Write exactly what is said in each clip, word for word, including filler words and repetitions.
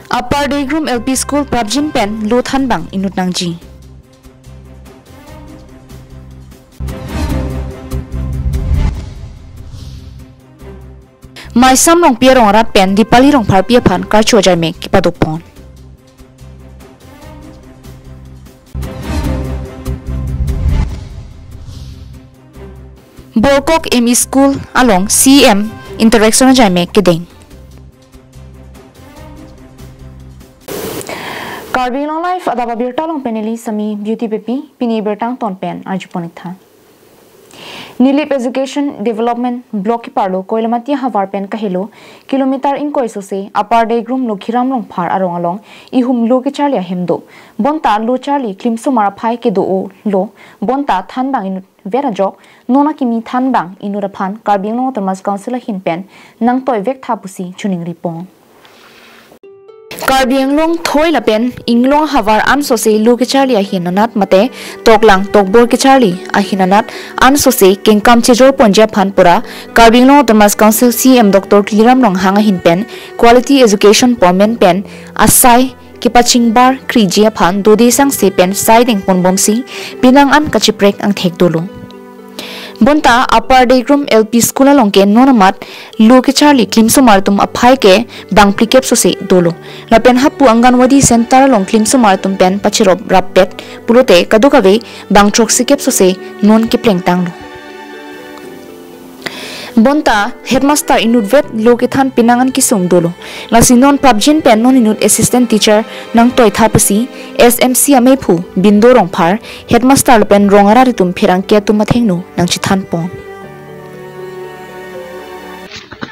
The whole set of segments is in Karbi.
Upper Degrum L P School prapjin pen lo thanbang inut nangji. Maisam Rongpi arong arat pen Dipali Rongpharpi aphan karcho ajaime kepadopon. Borkok M E School along C M interaction ajaime kedeng. Karbi Anglong Live adap abirta along pen neli Sami Beauty Beypi, pini birta angton pen arjupon-ik tha. Nilip Education Development Block keparlo Koilamati ahavar pen kahelo kilometer ingkoi sose Upper Degrum Lokhiram Rongphar arong along ihum lo kecharli ahem do. Bonta lo charli klimsomar aphai kedo-o lo, bonta thanbang inutvet ajok non akimi thanbang inut aphan Karbi Anglong Autonomous Council ahin pen nangtoivek tha pusi choningripon. Karbi Anglong thoi lapen inglong ahavar ansose lo kecharli ahin anat mate toklang tokbor kecharli ahin anat ansose kengkam chejorponji aphan pura Karbi Anglong Autonomous Council C M Doctor Tuliram Ronghang ahin pen quality education pu amen pen asai kepachingbar kriji aphan dode sangse pen sai dengponbomsi penang an kachiprek angthek dolo. Bonta Upper Degrum L P School along ke non amat lo kecharli klimsomar atum aphai ke bang phlikep sose dolo. Lapen hapu Anganwadi Center along klimsomar atum pen pachirop rappet pulote kadokave bang throksikep sose non keplengtanglo. Bonta headmaster inutvet lo kethan penang an kesung dolo. Lasi non prapjin pen non inut assistant teacher nangtoi tha pusi S M C amephu Bindo Rongphar headmaster lapen rong arat atum pherangke atum athengno nangchethanpon.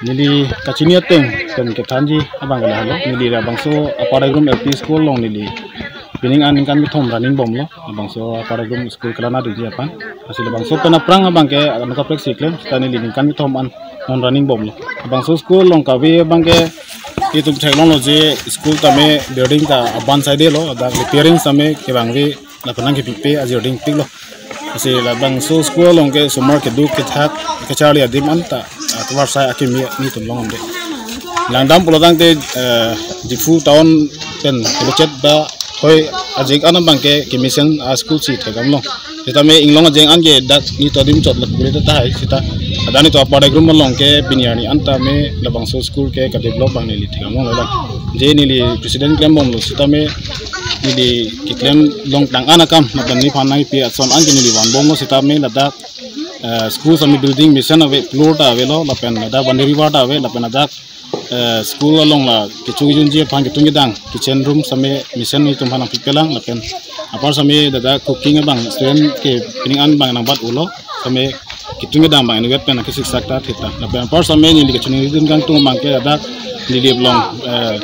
Neli kachini ateng pen kethanji abang ke lahelo. Neli labangso Upper Degrum L P School along neli pining an ningkan kethom running bomlo. Labangso Upper Degrum School kelana diji aphan. Lasi labangso pen aphrang abang ke ano kaprek si klem, seta neli ningkan kethom an non running bomlo. Labangso school along kave abang ke itum theklonglo je school tame building ta aban side lo, dak repairing tame kevangve lapen nangkepipe ajir dingpiklo. Lasi labangso school along ke somar keduk kethak kecharli adim anta, ah, tovar sai akimi nitum longde. Langdam pulotangte, eh, Diphu town pen kebechet ba hoi ajek an abang ke kemesen a school si thekdamlo. Sitame inglong ajeng an ke dak nelitum adim chot lak bule tahai sita. Ada nelitum Upper Degrum along ke pini arni anta me labangso school ke kadevelop abang neli thekdamlo lang. Je neli president klembomlo sitame neli keklem longtang an akam lapen nephan nangpi ason an ke neli vanbomlo sitame ladak, eh, school tame building mesen ave, floor ta avelo, lapen ladak boundary wall ta ave, lapen ladak, eh, school along la kecho kejunji aphan ketung kedang kitchen room tame mesen nelitum aphan nangpipelang, lapen apar tame ladak cooking abang student ke pining an abang nangbat-ulo, tame ketung kedang abang inutvet pen nangkesiksak ta theta. Lapen apar tame neli kachiningri dun kangtung abang ke ladak neli along, eh,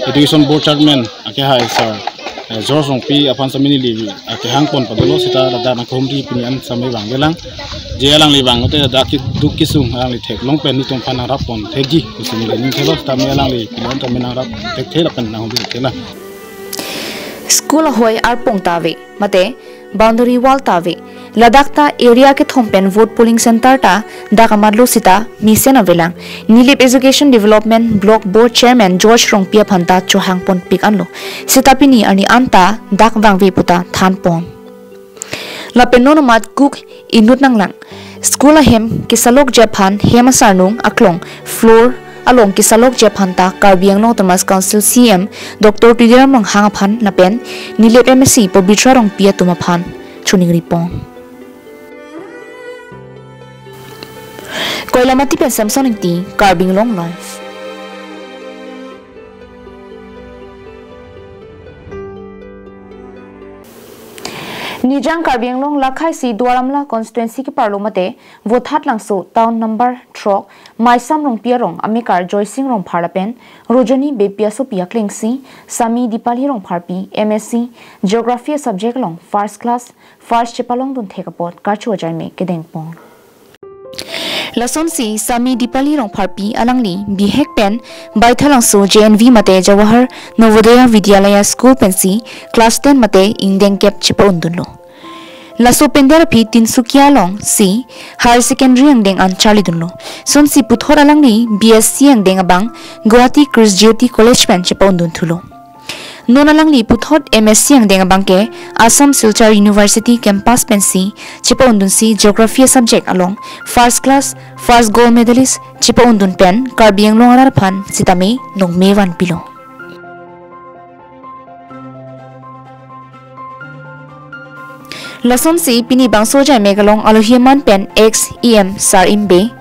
education board chairman akehai sir, eh, George Rongpi aphan tame neli akehangpon padolo seta ladak nangkehumri pini an tame vangvelang. Je alangli vangte ladak keduk kesung alangli theklong pen nelitum aphan nangrappon thekji pusi neli ning thelo tame alangli pini an tame nangrap thekthe lapen nanghumri thekthelang. School ahoi arpong ta ave, mate boundary wall ta ave. Ladak ta area kethom pen vote polling center ta dak amatlo sita mesen avelang. Nilip Education Development Block Board Chairman George Rongpi aphan ta chohangponpik anlo. Sita pini arni anta dak vangve puta thanpon. Lapen non amat kuk inut nanglang. School ahem kesalokji aphan hem asarnung aklong floor along kesalokji aphan ta Karbi Anglong Autonomous Council C M Doctor Tuliram Ronghang aphan lapen Nilip M A C Pabitra Rongpi atum aphan choningripon. Koilamati pen Samson Ingti, Karbi Anglong Live. Nijang Karbi Anglong lakhai si Duar Amla constituency keparlo mate Vothatlangso town number throk Maisam Rongpi arong amekar Joysing Rongphar lapen Rojoni Beypi asopi aklengsi Sami Dipali Rongpharpi M S C Geography subject along first class first chepalongdun thek apot karcho ajaime kedengpon. Lasonsi Sami Dipali Rongpharpi alangli bihek pen Baithalangso J N V mate Jawahar Navodaya Vidyalaya School pensi class ten mate ingdeng kep chepa-undunlo. Laso pender aphi Tinsukia alongsi higher secondary angdeng an charlidunlo. Sonsi puthot alangli B S C angdeng abang Guwahati Krish Jyoti College pen chepa-undun thulo. Non alangli puthot M S C angdeng abangke Assam Silchar University campus pensi chepa-undunsi Geography subject along first class, first gold medalist chepa-undun pen Karbi Anglong arat aphan sitame nongme vanpilo. Lasonsi pini bangso ajaimek along alohi aman pen ex E M Sar Imbe,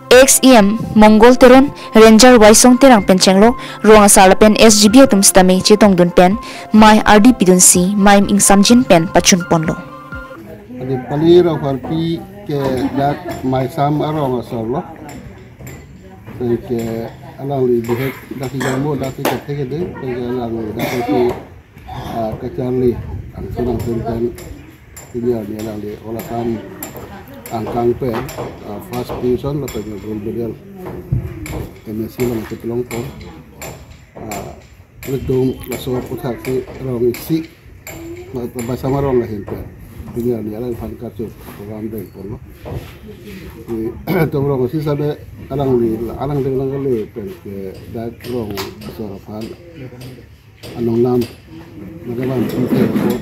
ex E M Mongol Teron, Ranger Waisong Terang pen chenglok rong asar lapen S G B atum sitame chetongdun pen mei ardi pidunsi mei ingsamjin pen pachunponlo. Adi pali rong parpi ke dak Maisam arong asor lo. Ke alangli bihek dak si jangmo dak si kethek dei, ke alangli dak si ah, kacharli, ang senang senten senior ni alangli ola kam angkang pen, ah, first position lapen gold medal M S C along kepilong pon. Ah, ilitum laso aputhak si rong isi, ma-, Maisam arong ahin pen senior ni alangphan kachuk program dengponlo. Di, itum rong isi sale alangli, alang deng lang kali pen ke dak rong asor aphan anong lam nangkevanpi thek apot.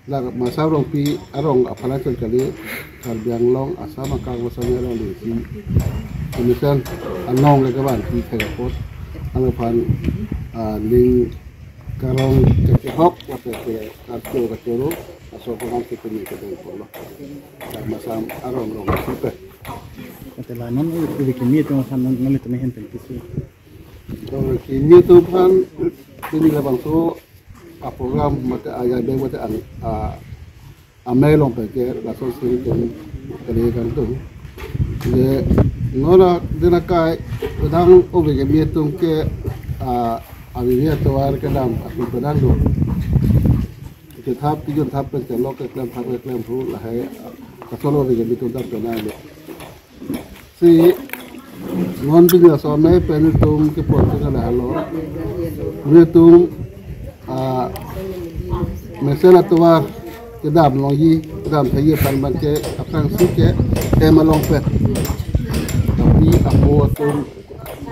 Dak Maisam Rongpi arong aphan ason kali, Karbi Anglong, Assam akang Maisam arong di si commission anong nangkevanpi thek apot. Alangphan, ah, ning karong kechehok lapen ke karcho kachoro aso pemang si pini kedengponlo. Dak Maisam arong rong isi pen. Ante la non u-, ove kimi atum aphan non, non itu mehen pen kisi. Ove kimi atum aphan pini labangso aprogram mate ajaimek mate ang, ah, amei along pen ke laso sing pen kali kangtung. Je non adim akai kedang ove kimi atum ke, ah, avi atovar kedam atum penang do. Kethap tijun thap pen chelok keklem thap keklem thu lahai, ah, kasolo ove kimi atum thap penang do. Si non pini laso amei pen itum kepon ke lahelo. Itum, ah, mesen atovar kedam longji, kedam thaiji aphan abangke aphrangsi ke hem along pen. Tapi apo atum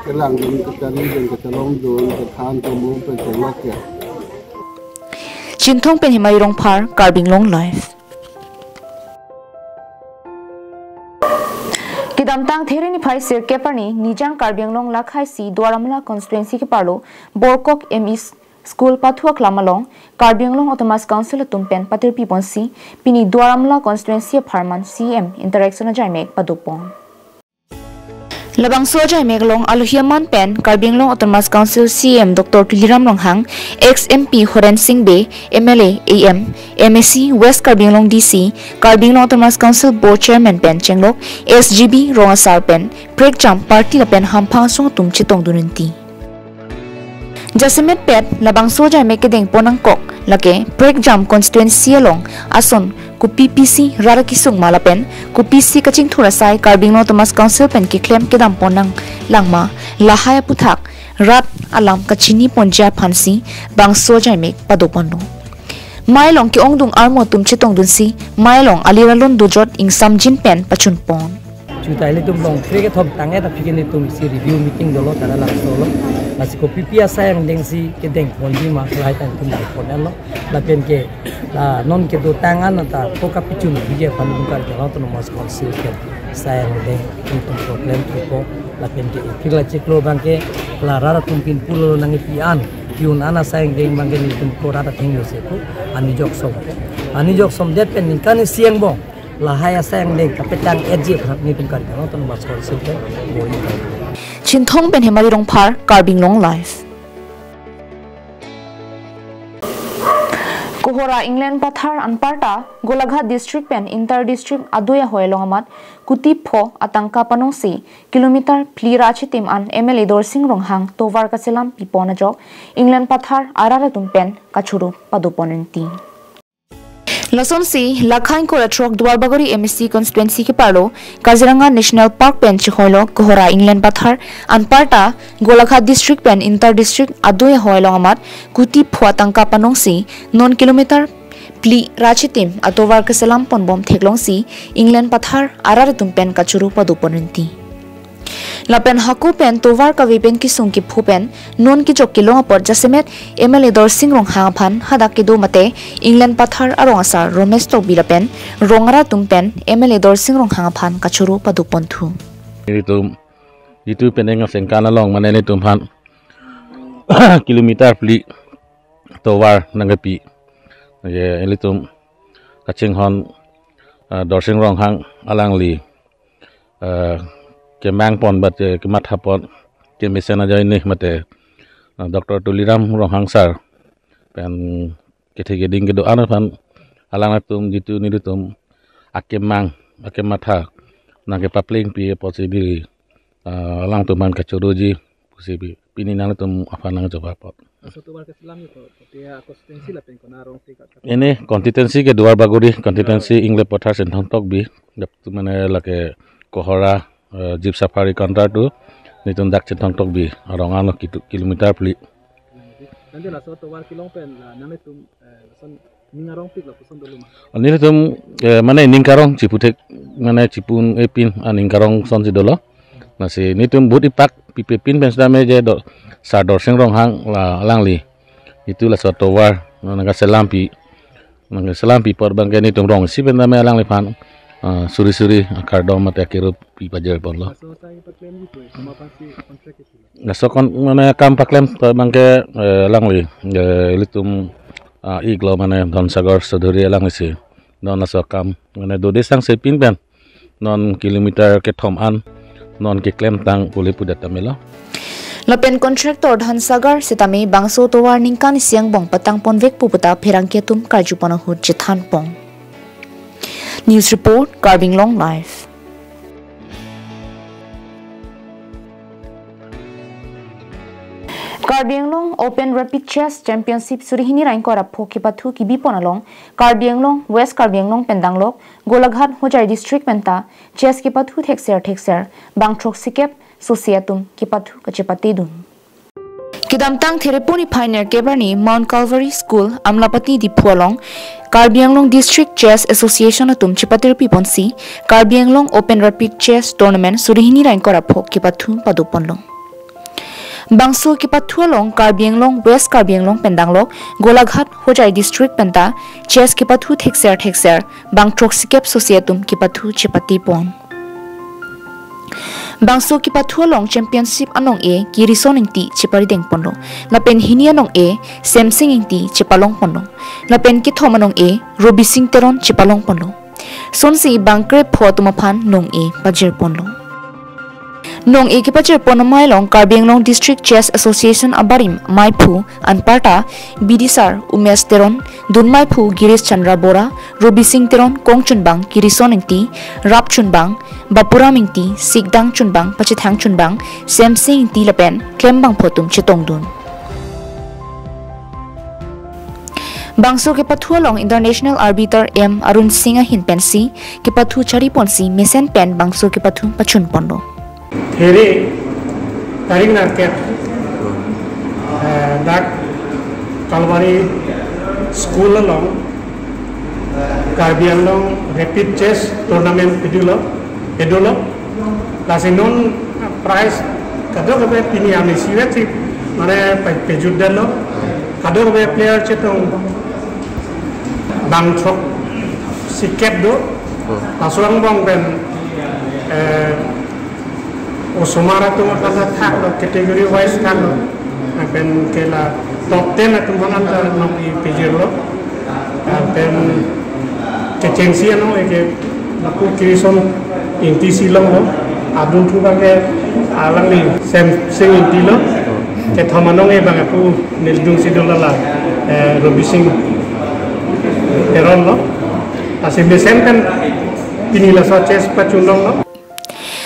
kelangdun, kacharlidun, kachalongdun, kethan tomung pen chelok ke. Chinthong pen Hemari Rongphar, Karbi Anglong Live. Kedamtang There niphai sirkep arni Nijang Karbi Anglong lakhai isi Duar Amla constituency keparlo Borkok M E School pathu aklam along Karbi Anglong Autonomous Council atum pen patirpi ponsi pini Duar Amla constituency apharman C E M interaction ajaimek padopon. Labangso ajaimek along alohi aman pen Karbi Anglong Autonomous Council C E M Doctor Tuliram Ronghang, ex M P Horen Sing Bey, M L A, A M, M A C, West Karbi Anglong D C, Karbi Anglong Autonomous Council Board Chairman pen chenglok S G B rong asar pen prekjam party lapen hamphang asong atum chetongdun rinti. Jasemet pet labangso ajaimek kedengpon nangkok lake prekjam constituency along ason kopi pisi rat akesung ma lapen kopisi kachingthur asai Karbi Anglong Autonomous Council pen keklem kedampon nanglang ma, lahai aputhak rat alam kachiniponji aphansi bangso ajaimek padoponlo. Mei along ke-ongdung armo atum chetongdunsi mei along alir alun dojot ingsamjin pen pachunpon. Chuta ilitum longkre kethom tang-et aphi ke nelitum isi review meeting dolo, tara laso lo. Lasi kopi pi asai angdengsi kedengponji ma lahai tang itum dengpon lo. Lapen ke la non kedotang an ta ko kapichun biji aphan itum Karbi Anglong Autonomous Council ke asai angdeng itum problem thupo. Lapen ke iphir la chiklo abangke la rat atum pinpul lo nangkepi an, piun an asai angdeng abangke nelitum ko rat atheng lo sepo, ani jok som. Ani jok somdet pen ningkan isi angbong lahai asai angdeng kapetang-etji aphan nelitum Karbi Anglong Autonomous Council pen bor-i. Chinthong pen Hemari Rongphar, Karbi Anglong Live. Kohora England Pathar anparta Golaghat district pen inter district adui ahoi along amat kuti pho atangka panongsi kilometer phli ra chitim an M L A Dorsing Ronghang tovar kachelam pipon ajok England Pathar arat atum pen kachoro padopon rinti. Lasonsi, lakhai ingkoi ra throk Duarbagori M A C constituency keparlo Kaziranga National Park pen chehoilo Kohora England Pathar anparta Golaghat district pen inter district adui ahoi along amat kuti pho atangka panongsi non kilometer phli ra chitim atovar kachelam ponbom theklongsi England Pathar arat atum pen kachoro padopon rinti. Lapen hako pen tovar kave pen kesung kepho pen non kejok kelong apot jasemet M L A Dorsing Ronghang aphan hadak kedo mate England pathar arong asar Romesh Tokbi lapen rong arat atum pen M L A Dorsing Ronghang aphan kachoro padoponthu. Ilitum jitu penang asengkan along mane ilitum aphan kilometer phli tovar nangkepi. Ye ilitum kachinghon, ah, Dorsing Ronghang alangli, ah, kemangpon bat, eh, kemathapon kemesen ajoine mate, ah, Doctor Tuliram Ronghang sir pen kethe keding kedo-an aphan alanglitum jitu nelitum akemang akematha nangkepaplengpi apotsi biri, ah, alangtum aphan kachoroji pusi bi pini nangtum aphan nangjawab apot. Laso tovar keselam itu, dia constituency lapen kona arong tiga. Ini constituency ke Duar Bagori, constituency England pathar Chinthong Tokbi, dap tu mane lake Kohora, eh, Jeep Safari counter tu, nelitum dak Chinthong Tokbi arong ano kitu kilometer phli. Nanti laso tovar kelong pen, la, nanglitum, eh, lason ning arongpik lapuson dolo ma? Nelitum, eh, mane ning karong chiputhek, mane chipun epin, ah, ning karong asonsi dolo. Lasi nelitum vote ipak pipe pin pen sitame je do, sir Dorsing Ronghang la alangli. Itu laso tovar nangkaselampi. Nangkaselampi apot abangke nelitum rong isi pen tame alangliphan, ah, suri suri akardom mate akerup pi pajirponlo. Laso sai paklem gitu, sama pasi kontrak itu. Laso kon mane kam paklem apot abangke, eh, alangli, eh, ilitum, ah, iklo mane Dhonsagar Chaudhary alanglisi non laso akam mane dode sang sepin pen non kilometer kethom an non keklemtang pu le pudet tame lo. Lapen contractor Dhonsagar setame bangso tovar ningkan isi angbong patangponvekpo puta pherangke atum karjupon ahut chethanpon. News report, Karbi Anglong Live. Karbi Anglong Open Rapid Chess Championship suri hini ra ingkoi ra pho kepathu kebipon along Karbi Anglong, West Karbi Anglong pen danglok Golaghat Hojai District penta chess kepathu thekser thekser bang throksikep sosi atum kepathu kachepatedun. Kedamtang Thereponi phainer kebarni Mount Calvary School, Amlapatni Diphu along Karbi Anglong District Chess Association atum chepatirpiponsi Karbi Anglong Open Rapid Chess Tournament suri hini ra ingkoi ra pho kepathu padoponlo. Bangso kepathu along Karbi Anglong, West Karbi Anglong pen danglok Golaghat Hojai District penta chess kepathu thekser thekser bang throksikep sosi atum kepathu chepatepon. Bangso kepathu along championship anong-e Kirison Ingti cheparidengponlo. Lapen hini anong-e Semsing Ingti chepalongponlo. Lapen kethom anong-e Robising Teron chepalongponlo. Sonsi bang krepho atum aphan nong-e pajirponlo. Nong-e kepajirpon amei along Karbi Anglong District Chess Association abarim maiphu anparta bidisar Umesh Teron, dunmaiphu Girish Chandra Bora, Robising Teron, kongchunbang Kirison Ingti, rapchunbang Bapuram Ingti, sikdang chunbang, pachethang chunbang Semsing Ingti lapen klembangpho atum chetongdun. Bangso kepathu along International Arbiter M Arun Singh ahin pensi kepathu chariponsi mesen pen bangso kepathu pachunponlo. Here tarik nangkep, eh, dak Calvary School along Karbi Anglong Rapid Chess Tournament kedolo, kedolo. Lasi non prize kadokave pini arni sivet si mane pe-, pejutdetlo. Kadokave player chetong bang throksikep do. Laso angbong pen, eh, osomar atum aphan ta thaklo, category wise thaklo. Lapen ke la top ten atum aphan ta nong-e pejirlo. Lapen kechengsi anong-e ke lapu Kirison Ingti si longlo. Adun thu abangke alangli Semsing Ingti lo. Kethom anong-e abang lapu nelitum si dolo la, eh, Robising Teron lo. Lasi mesen pen pini laso chess pachunlonglo.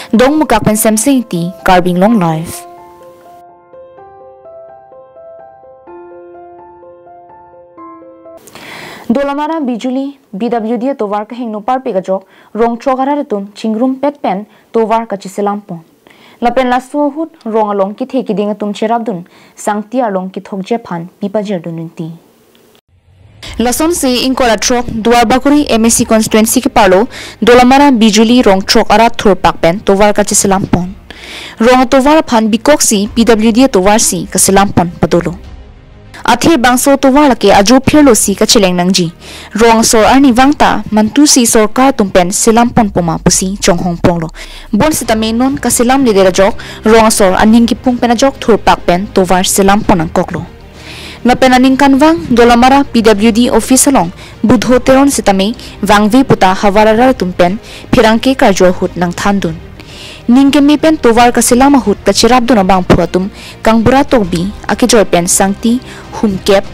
Dongmukak pen Semsing Ingti, Karbi Anglong Live. Dolamara Bijuli B W D atovar kahingno parpik ajok rong throk arat atum chingrumpet pen tovar kacheselampon. Lapen laso ahut rong along kethe keding atum cherapdun sangti arlong kethokji aphan pi pajirdun rinti. Lasonsi ingkoi ra throk Duar Bagori M A C constituency keparlo Dolamara Bijuli rong throk arat thurpak pen tovar kacheselampon. Rong atovar aphan bikoksi P W D atovar si kaselam pon padolo. Athe bangso atovar lake ajo phirlo si kacheleng nangji. Rong asor arnivang ta mantu si sorkar atum pen selam ponpo ma pusi chonghong ponglo. Bonsitame non kaselam ledet ajok rong asor aning kipung pen ajok thurpak pen tovar selam pon nangkoklo. Lapen aningkanvang Dolamara P W D office along Budho Teron sitame vangve puta havar arat atum pen pherangke karju ahut nangthandun. Ning keme pen tovar kaselam ahut kacherapdun abangphu atum Kangbura Tokbi akejoi pen sangti humkep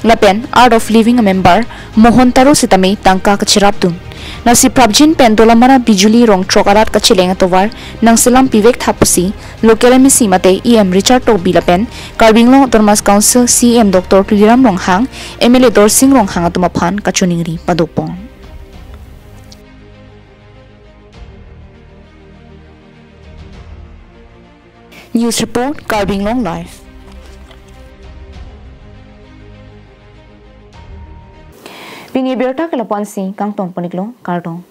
lapen Art of Living a member Mohon Taro sitame tangka kacherapdun. Lasi prapjin pen Dolamara Bijuli rong throk arat kacheleng atovar nangselam pivek tha pusi local M A C mate E M Richard Tokbi lapen Karbi Anglong Autonomous Council C E M Doctor Tuliram Ronghang, M L A Dorsing Ronghang atum aphan kachiningri padopon. News report, Karbi Anglong Live. Pini abirta ke lapu-an si kangton pon-iklo, kardom.